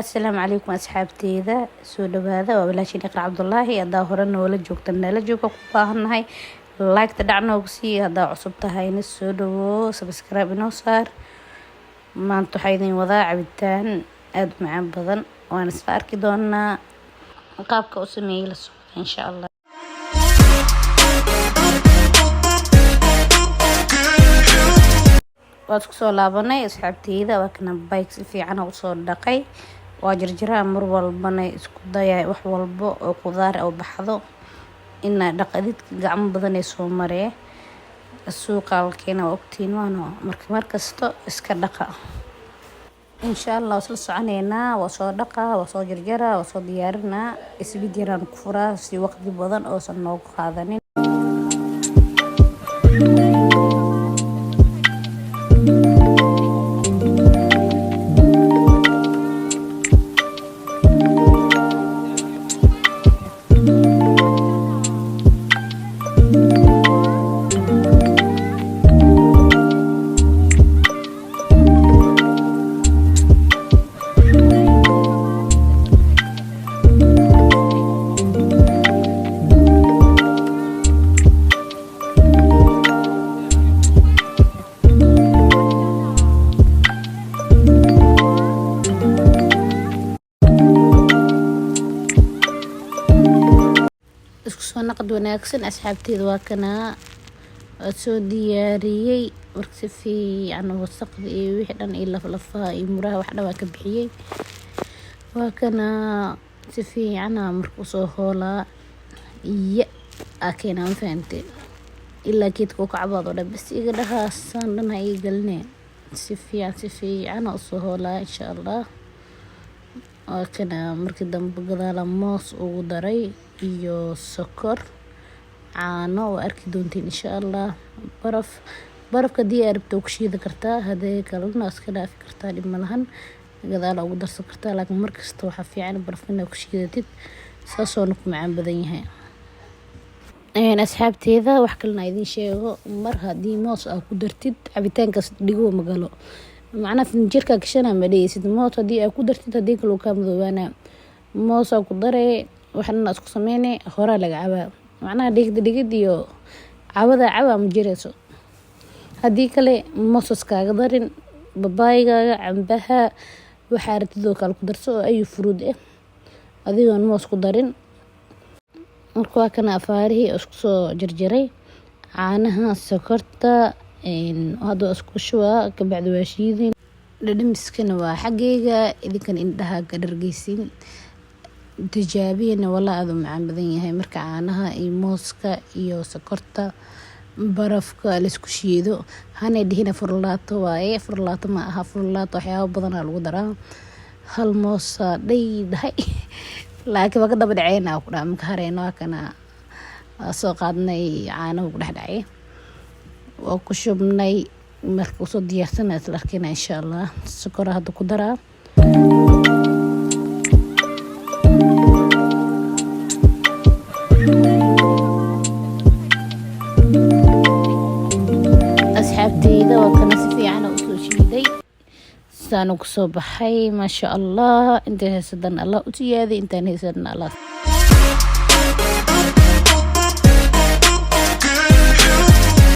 Asalaamu calaykum asxaabteeda, soo dhawaada. Waa walaashiin Iqra Cabdulaahi. Haddaa hore noola joogta, nala jooga, ku baahannahay like-ta dhac noogu sii. Haddaa cusub tahayna, soo dhawoo, subscribe inoo saar. Maanta waxaa idin wadaa cabitaan aada u macaan badan, waan isla arki doonaa qaabka u sameeyey. La socda, insha Allah. Waad isku soo laabanay, asxaabteyda. Waa kana bayg si fiican usoo dhaqay, waa jarjaraa. Mar walbana isku daya wax walbo oo qudaar oo baxdo inaa dhaqadid, gacmo badan ee soo maree. Suuqa alkeena waa ogtiin, waana marka markasto iska dhaqa, insha Allah. Waa isla soconeynaa. Waa soo dhaqaa, waa soo jarjaraa, waa soo diyaarinaa. Isbid yaraan ku furaa si waqti badan oosan noogu qaadanin. Isku soo naqad wanaagsan, asxaabteeda. Waa kanaa, waa soo diyaariyey. Marka si fiican wasaqda iyo wixii dhan iyo laflafaha iyo muraha, wax dhan waa ka bixiyey. Waa kanaa, si fiicana marka usoo hoolaa iya aa keenaa. Ma fahamte? Ilaa geedka u kacbaad oo dhan bas iga dhahaasaan dhan ha ii galine. Si fiican, si fiicana usoo hoolaa, insha Allah. Waa kana, markii dambe gadaala moos ugu daray iyo sokor, caano, waa arki doontiin, insha Allah. Baraf, barafka haddii aad rabto ku shiidi kartaa, haddii kalena iska dhaafi kartaa, dhib malahan, gadaala ugu darsan kartaa. Laakiin markasta waxaa fiican barafka inaad ku shiidatid, saasoona ku macaan badan yahay. Asxaabteeda, wax kalena idiin sheego: mar haddii moos aa ku dartid, cabitaankaas dhigo magalo, macnaha finjeerkaa gashana ma dhigeysid. Moos haddii aa ku dartid, haddii kale uu kaa madoobaanaa. Moosaa ku daree, waxna isku sameyne, horaa laga cabaa. Macnaha dhigid dhigid iyo cawada cawaa ma jireyso. Haddii kale moosas kaaga darin, babaygaaga, cambaha, waxaa rabtid oo kale ku darso oo ayu fruit ah, adigoon moos ku darin. Marka waa kana afaarihii isku soo jarjaray, caanaha, sokorta, hadda waa isku shubaa, kabacdi waa shiidin. Dhadhamiskana waa xaggeyga, idinkan indhaha ka dhargeysin. Tijaabiyana, walaa aada u macaan badan yahay. Marka caanaha iyo mooska iyo sokorta, barafka laisku shiido, hanay dhihina furlaato waaye. Furlaato ma aha. Furlaato waxyaabo badanaa lagu daraa. Hal moosa dhay dhahay, laakiin waa ka daba dhaceyna ku dhaha maka hareyno. Waa kana, waa soo qaadnay, caanahu ku dhex dhacay, waa ku shubnay. Marka usoo diyaarsana isla arkeyna, insha Allah. Sokora hadda ku daraa. Asxaabteyda, waa kana, si fiican usoo shiiday, saanu kusoo baxay, maasha Allah. Intay haysadan Allah u siyaaday, intaan haysadan Allah.